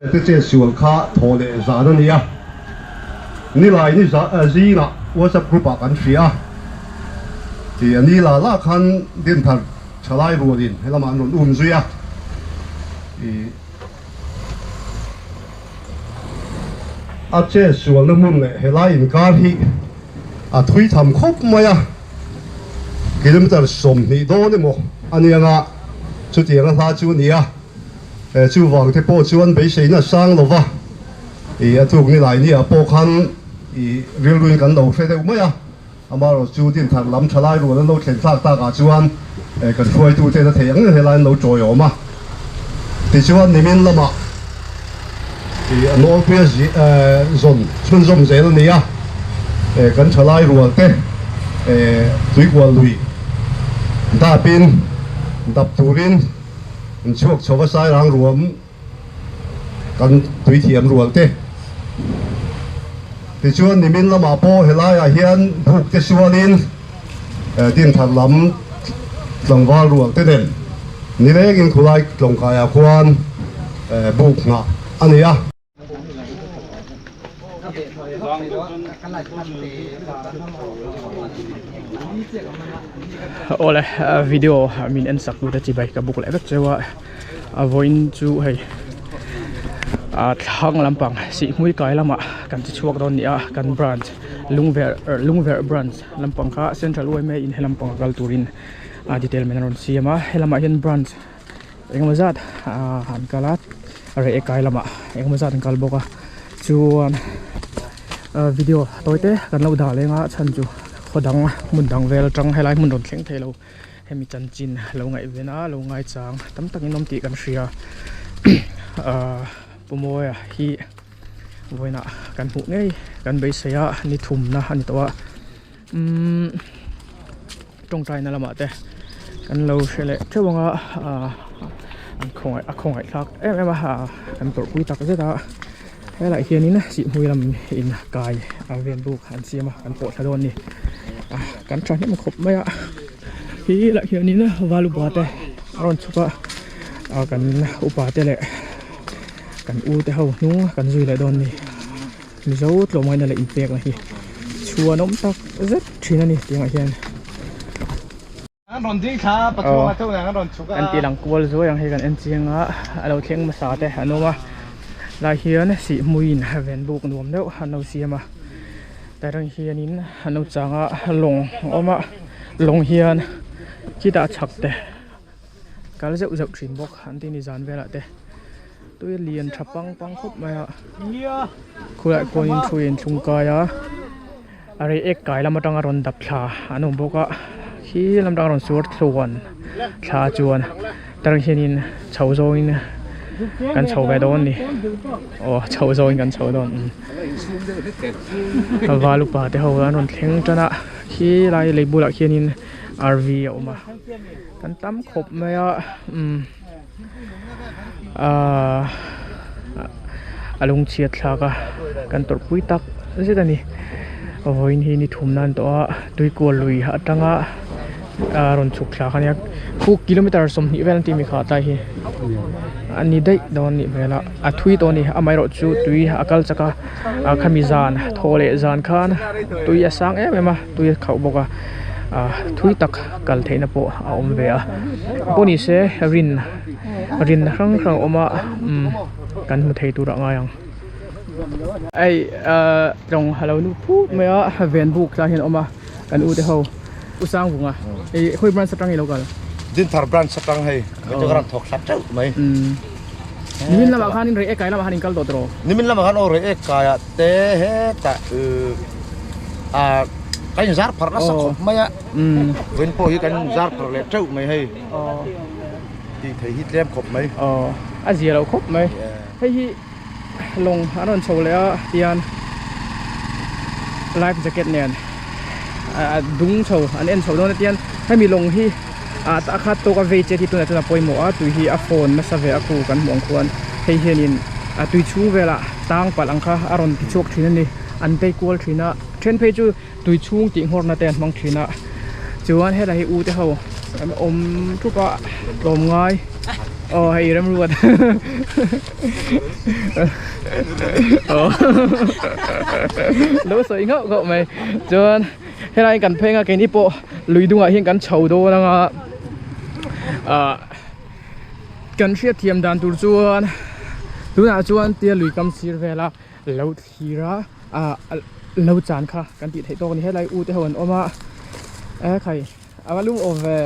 Te chet sual kha thaw leh zan a nia. Nilai ni zingah WhatsApp group ah kan hria a, ti a ni la la khan Dinthar thalai rualin helamah an rawn um zui a, i a chet sualna hmun leh helai inkar hi a thui tham khawp mai a, kilometer 20 dawn emaw a nia nga chutiang a hla chu a ni a. Chuvang te pawh chuan beiseina sang lo va, i a tuk nilai nia pawh khan i rilruin kan lo hre deuh mai a, amaherawh chu Dinthar lam thalai rual an lo thlen thlak takah chuan kan hruaitute na thei ang helai an lo tawiawm a. Tichuan nimin lamah i a nawlpuia zawn chhunzawm zel a ni a, kan thalai rual te tuikual lui dapin dap turin, An chhuak chho va Sairang ruam kan tuithiam rual te. Tichuan nimin lamah pawh helaiah hian buk te sualin Dinthar lam tlangval rual te nen nilengin khulai tlawngkaiah khuan buk nghah a ni a. Awle video min en sak tute chibai ka buk leh vek cheu a a vawiin chu hei a thlang lampang sihhmui kai lamah kan che chhuak dawn a ni a kan branch lungverh lungverh branch lampang kha central yma in he lampang a kal turin a detail men a rawn siam a helamah hian branch. Engemaw zat ah an kal a reh kai lamah engemaw zat an kal bawk a chuan video tawi te kan lo dah leng a chhan chu khaw dang hmun dang vel atang helai hmun rawn thleng thei lo hemi chanchin lo ngaih ven a lo ngaichang tam takin awm tih kan hria ah Pu Mawia hi vawiinah kan hmuh ngei kan beisei a ni thumna a ni tawh a umm. tawngtaina lamah te kan lo hre leh theuh ang a ahh an khawngaih a khawngaih thlak em em a ahh kan tawrhpui tak zet a helaiah hianin sihhmui lam in kai a vel buk an siam a kan pawh thla dawn a ni ah kan thahnem khawp mai a hi lah hianin val upa te a rawn chhuk a ah kan upa te leh kan u te ho hnung kan zui leh dawn a ni. Mizo tlawmngaihna leh inpekna hi chhuanawm tak zet thin a ni tiangah hian an tih lang kual zuai ang hei kan en chiang a a lo thleng hmasa te an awm a lai hian sihhmuiin ven buk nuam deuh an lo siam a tarang hianin an lo chang a lawng a awm a lawng hian khitah chhak te kal zeuh zeuh thin bawk an ti ni zan velah te. Tui lian tha pang pang khawp mai a khulaiah khuanin thu in thlung kai a a rei ek kai lam atanga rawn dap thla an awm bawk a khi lam atanga rawn sur thluan thla chuan tarang hianin chho zawngin kan chho ve dawn a ni aw chho zawngin kan chho dawn val upa te ho an rawn thleng tan a khi lai lei bulah khianin rv a awm a kan tam khawp mai a umm. Ahh a lungchhiat thlak a kan tawrhpui tak zet a ni vawiin hi ni thum nan tawh a tuikual lui atanga a rawn chhuk thlak a nia khu kilometer 20 vel an tih mi kha tlai hi a ni daih dawn a nih hmel a a thui tawh a ni amaherawhchu tui a kal chak a ah khami zan thaw leh zan khan tui a sang em em a tui a khauh bawk a ah thui tak kal theihna pawh a awm ve a pawh ni se rin rin hrang hrang a awm a umm kan hmu thei tur ah ngai ang hei ah tlawng a lo nu phut mai a ven buk tlai hian a awm a kan u te ho u Sangvunga ih khawi branch atang nge lo kal Dinthar branch atang hei ka thawk hlat teuh mai. Nimin lamah khan in rei ek kai lamah khan in kal tawh tawh. Nimin lamah khan aw rei ek kai ah te hetah ah kan in zar pharh nasa khawp mai a. Vawiin pawh hi kan in zar pharh leh teuh mai hei. Tih theih hi tlem khawp mai. Aw a zia lo khawp mai. Hei hi lawng an rawn chho leh a tian life jacket nen a dung chho an en chho dawn a tian hemi lawng hi ah a khat tawk a vei chet hi tunah chuan a pawimawh a tui hi a fawn nasa ve a khu kan hmuh ang khuan hei hianin a tui chhung velah tang palh ang kha a rawn ti chhuak thin a ni an tei kual thin a then phei chu tui chhung tih nghawrna te an hmang thin a chuan helai hi u te ho an awm thup a tlawm ngai. Aw hei remruat aw lo sawi nghauh nghauh mai chuan helai kan pheng a keini pawh lui dungah hian kan chho dawn anga ah kan hriatthiam dan tur chuan tunah chuan tia lui kam sir vela lo thlir a ah lo chan kha kan tih theih tawk a ni helai u te ho an awm a e khai a va lum awm ve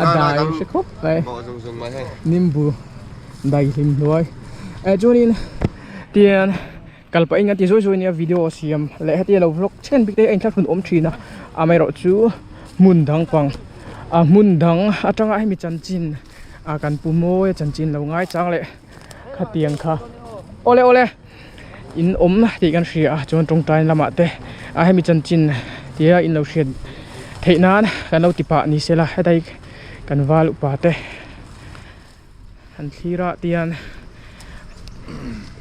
a dai hre khawp mai nimbu dai hlim hnuai eh chuanin tian kal pahin kan ti zawi zawi nia video a siam leh heti alo vlog chen bik te hi a inthlahrun awm thin a amaherawhchu hmun dang pang a hmun dang atanga hemi chanchin a kan pu mawi a chanchin lo ngaichang leh khatiang kha awle awle in awm tih kan hria a chuan tawngtai lamah te a hemi chanchin tia in lo hriat theih nan kan lo ti pah ni sela hetai kan val upa te. Han thlir ah tian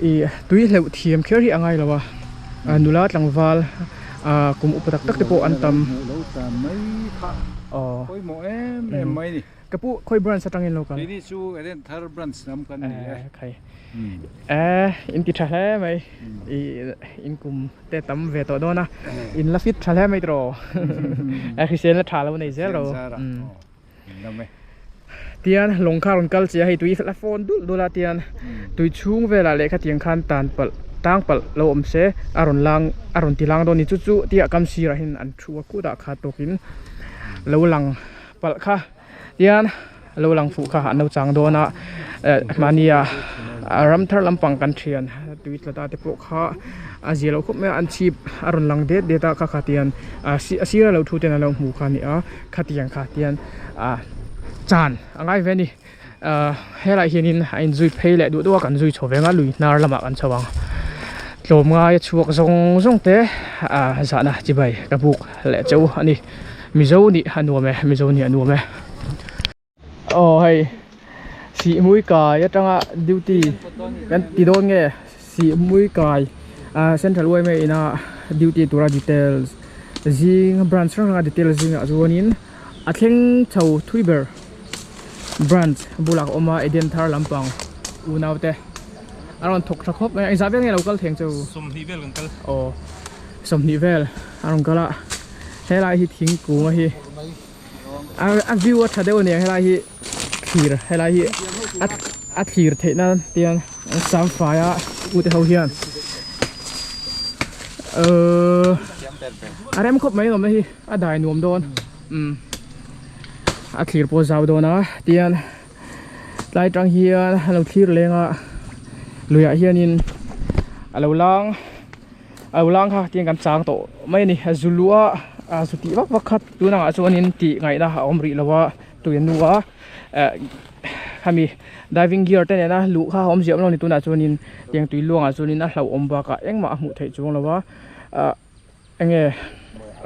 ih tui hleuh thiam kher hi a ngai lo a nula tlangval ah kum upa tak tak te pawh an tam aw ka pu khawi branch atangin lo kal khai eh in ti tha hle mai ih in kum te tam ve tawh dawn a in la fit tha hle mai tiraw hriselna tha lo nei zel ro. Tian lawng kha a rawn kal chiah a hei tui la fawn dulh dulh a tian tui chhung velah lehkha tiang khan tan palh tang palh lo awm se a rawn lang a rawn ti lang dawn a ni chu chu tia kam sirah hian an thu a kutah kha tawkin lo lang palh kha tian lo lang fuh kha an lo chang dawn a eh mahnia ram thar lampang kan thian tui tla ta te pawh kha a zia loh khawp mai a an chhip a rawn lang det det a kha kha tian a sira lo thu ten an lo hmu kha a ni a. Khatiang kha tian ah chan a ngai ve a ni ah helaiah hianin a inzui phei leh duh duh a kan zui chho veng a lui hnar lamah kan chho ang tlawm ngai a chhuak zawng zawng te ah zahna chibai ka buk leh cheu a ni mizo nih a nuam e mizo nih a nuam e aw hei sihhmui kai atanga duty kan ti dawn nge sihhmui kai ah central yma ina duty tura details zing branch hrang hranga detail zingah chuanin a thleng chho thui ber branch bulah ka awm a Eden thar lampang unau te a rawn thawk tha khawp mai a engzah vel nge lo kal theng chu 20 vel kan kal aw 20 vel a rawn kal a helai hi thingkung a hi. A view a tha deuh aniang helai hi thlir helai hi a a thlir theih nan tiang an sam fai a ute ho hian ehh a rem khawp mai awm na hi a dai nuam dawn umm a thlir pawh a zau dawn a tian tlai tang hian a lo thlir leng a luiah hianin a lo lang. A lo lang kha tiang kan chang tawh mai a ni a zu luh a a zu tih vak vak kha tun angah chuanin tih ngaihna a awm rih lo a tui a nu a eh khami diving gear te nena luh kha a awm ziah awm lo a ni tunah chuanin tiang tui luangah chuanin a hlauhawm bakah engmah a hmuh theih chuang lo a ah enge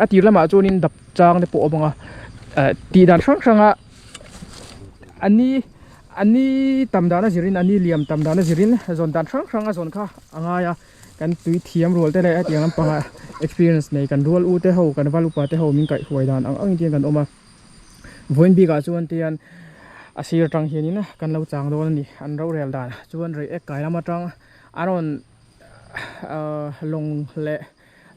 a tir lamah chuanin dap chang te pawh a awm ang a eh tih dan hrang hrang a a ni a ni tam dan a zirin a ni liam tam dan a zirin zawn dan hrang hrang a zawn kha a ngai a. Kan tui thiam rual te leh hetiang lampanga experience nei kan rual u te ho kan val upa te ho min kaih huai dan ang ang in kan awm a vawiin bikah chuan tian a sir atang hianin kan lo chang dawn a ni an rorel dan chuan rei ek kai lam atang a rawn ahh lawng leh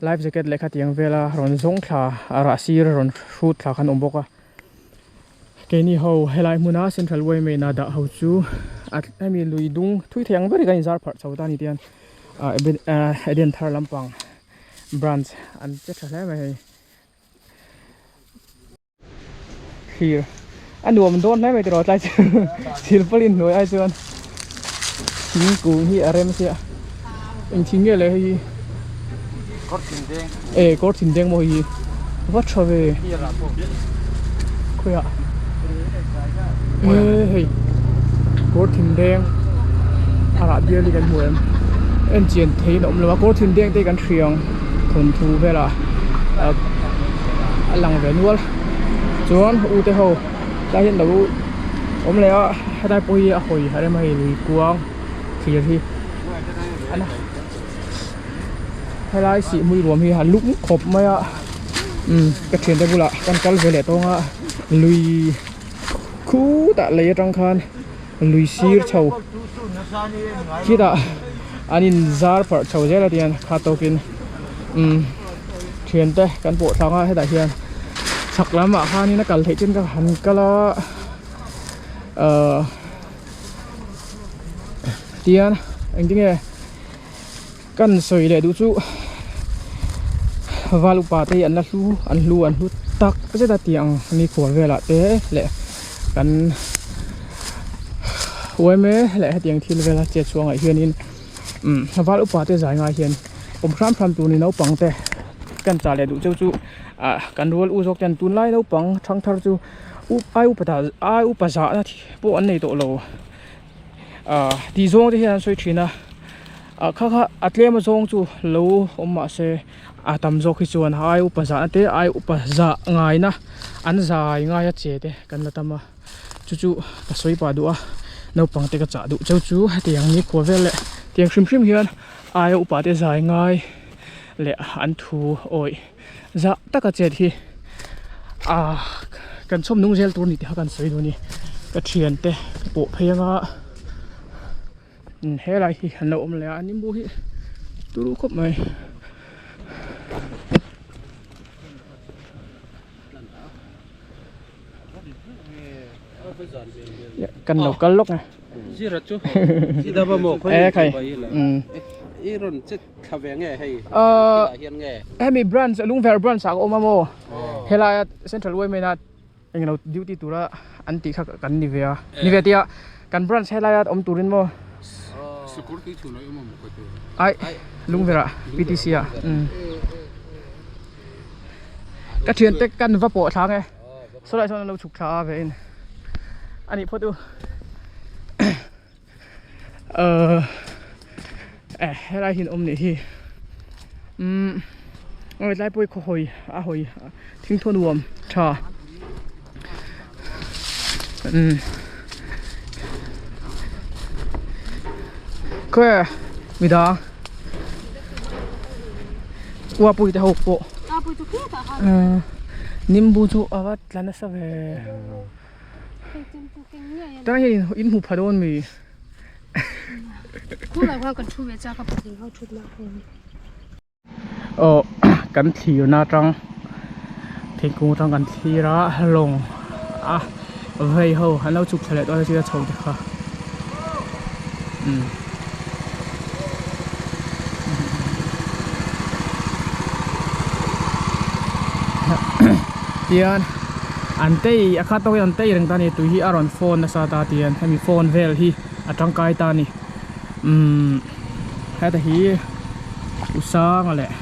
life jacket leh khatiang vela rawn zawng thla a rah sir rawn hrut thla khan awm bawk a. Keini ho helai hmuna Central yma ina dah ho chu a hemi lui dung thui thei ang ber hi kan inzar pharh chho ta a ni tihian ah Eden thar lampang branch an che tha hle mai hei thlir a nuam dawn hle mai tiraw tlai chu silpaulin hnuai ai chuan thingkung hi a rem sia eng thing nge le hei hi e kawr thin deng maw hei hi va tha ve khawiah e hei kawr thin deng a rah bial hi kan hmu em en chian theiin a awm lo a kawr thin deng te hi kan hriang thawnthu velah a lang ve nual chuan u te ho tlai hian lo awm leh a helai pawh hi a hawi a rem a hei lui kuang thlir hi a na. Helai sihhmui ruam hi a lum khawp mai a. Umm ka thiante bulah kan kal ve leh tawng a lui khutah lei atang khan lui sir chho khitah an in zar parh chho zel a tihian kha tawkin umm thiante kan pawh thlang a hetah hian chhak lamah khanin a kal theih chin ka han kal a ahh tihian engtinge Kan sawi leh duh chu val upa te hi an la hlu an hlu an hlu tak zet a tih ang nikhual velah te leh kan uaime leh hetiang thil vela chet chhuangah hianin umm val upa te zai ngai hian awm hram hram tur ni naupang te kan chah leh duh cheu chu ah kan rual u zawk ten tunlai naupang thangthar chu ai upa dah ai upa zahna pawh an nei tawh lo. ah tih zawng te hian an sawi thin a ah kha kha a tlem a zawng chu lo awm mah se a tam zawk hi chuan ai upa zahna te ai upa zah ngaina an zai ngai a che te kan la tam a chu chu ka sawi pah duh a naupang te ka chah duh cheu chu hetiang ni khua vel leh tiang hrim hrim hian aia upa te zai ngai leh an thu awih zah taka chet hi ah kan chhawm nung zel tur a ni tih kha kan sawi duh a ni ka thiante ka pawh phei anga helai hi an lo awm leh a an inbu hi turu khawp mai. Kan lo kal lawk nge. Zira chu e khai i rawn che thla ve nge hei hian nge hemi branch lungver branch ah ka awm a maw helaia central yma a englo duty tura an tih kha kan ni ve a ni ve tia kan branch helaia awm turin maw ai lungverah ptc ah ka thiante kan va pawh thlang e sawlai sawn an lo chhuk thla a ve in a nih phawt u ahh eh helai hi an awm nih hi umm aw tlai pawh hi khaw hawi a hawi thingthaw nuam tha umm khawi midang uapui te ho pawh nimbu chu a va tla nasa ve tah hian in hmu pha dawn mi Aw kan thlirna atang thingkung atang kan thlir a lawng a vei ho an lo chhuk thla leh dawn a chhute chho te kha umm tian an tei a khat tawkin an tei reng ta a ni tui hi a rawn phone nasa ta tian hemi phone vel hi a tangkai ta a ni umm heta hi u sanga leh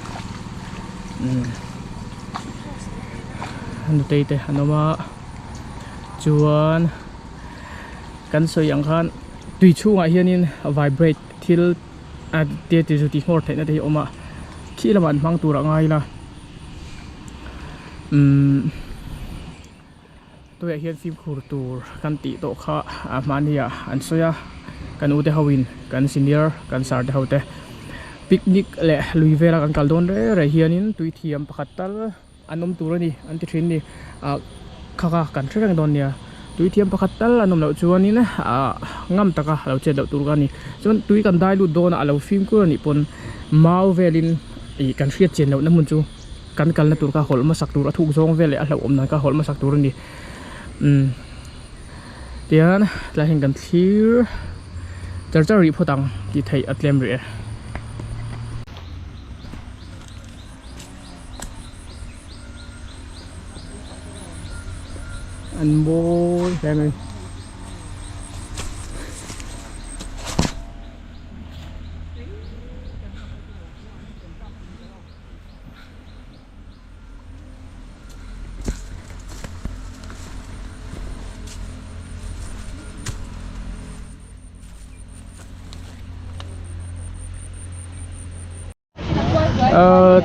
umm nutei te an awm a chuan kan sawi ang khan tui chhungah hianin vibrate thil a te ti zu ti nghawr theihna te hi a awm a khi lamah an hmang tur a ngai ila umm. Tuiah hian fimkhur tur kan tih tawh kha a hmahni ah an sawi a kan ute ho in kan senior kan sir te ho te picnic leh lui vela kan kal dawn reng reng hianin tui thiam pakhat tal an awm tur a ni an ti thin a ni ah kha kha kan hre reng dawn nia tui thiam pakhat tal an awm loh chuanin ah ngam taka lo chet loh tur kha a ni chuan tui kan dai lut dawn a a lo fimkhur a nih pawn mau velin ih kan hriat chian lohna hmun chu. Kan kalna tur kha hawlh hmasak tur a thuk zawng vel leh a hlauhawm dan kha hawlh hmasak tur a ni umm tihian tlai hian kan thlir char char rih phawt ang tih theih a tlem rih e. An mawi hle mai.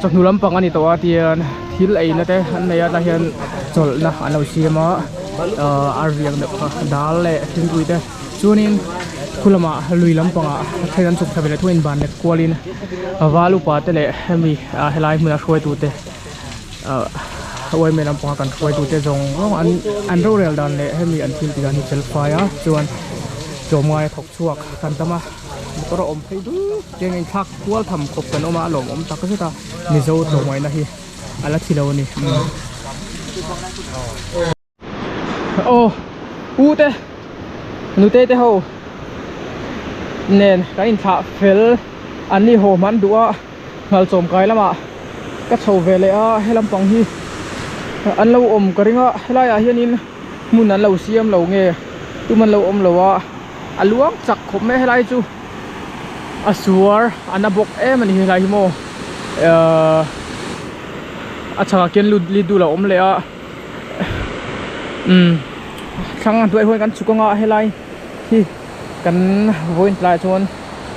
Chawhnu lampang a ni tawh a tihian thil eina te an nei a tah hian chawlhna an lo siam a ahh arviang deuh kha dal leh thingpui te chuanin khu lamah lui lampangah then an chhuk thla ve leh thung a inban let kualin. Val upa te leh hemi ah helai hmuna hruaitu te ah Yma lampanga kan hruaitute zawng zawng an an rorel dan leh hemi an thil tih dan hi fel fai a chuan tlawmngai a thawk chhuak kan tam a motor a awm phei dul tiang in thlak kual tham khawp kan awm a a lawmawm tak zet a Mizo tlawmngaihna hi a la thi lo a ni aw u te nute te ho nen kan inthlah fel an ni haw hman duh a nghalchawm kai lamah ka chho ve leh a he lampang hi an lo awm ka ring a helai ah hianin hmun an lo siam lo nge tum an lo awm lo a a luang chak khawp mai a helai chu a suar a na bawk em a ni helai hi maw ahh a chhakah khian lut lit dul a awm leh a umm thlang a hnuai huan kan chhuk anga helai hi kan vawiin tlaiah chuan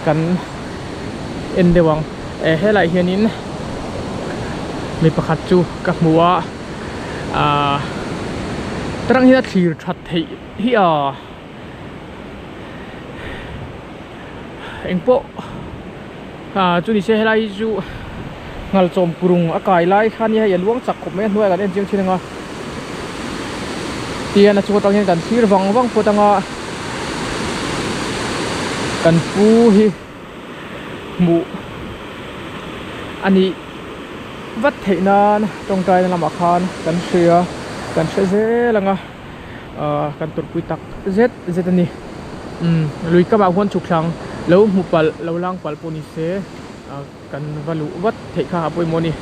kan en deuh ang eh helaiah hianin mi pakhat chu ka hmu a ahh tarang hian a thlir that theih hi a engpawh ah chu nise helai hi chu nghalchawm kurung a kai lai kha ania hei a luang chak khawp mai a hnuaiah kan en chiang thin anga tihian a chung atang hian kan thlir vang vang phawt anga kan pu hi hmuh a nih vat theih nan tawngtaina lamah khan kan hria kan hre zel anga. Ahh kan turpui tak zet zet a ni umm lui kamah huan chhuk thlang lo hmu palh lo lang palh pawh ni se ah kan va luh vat theih kha a pawimawh a ni.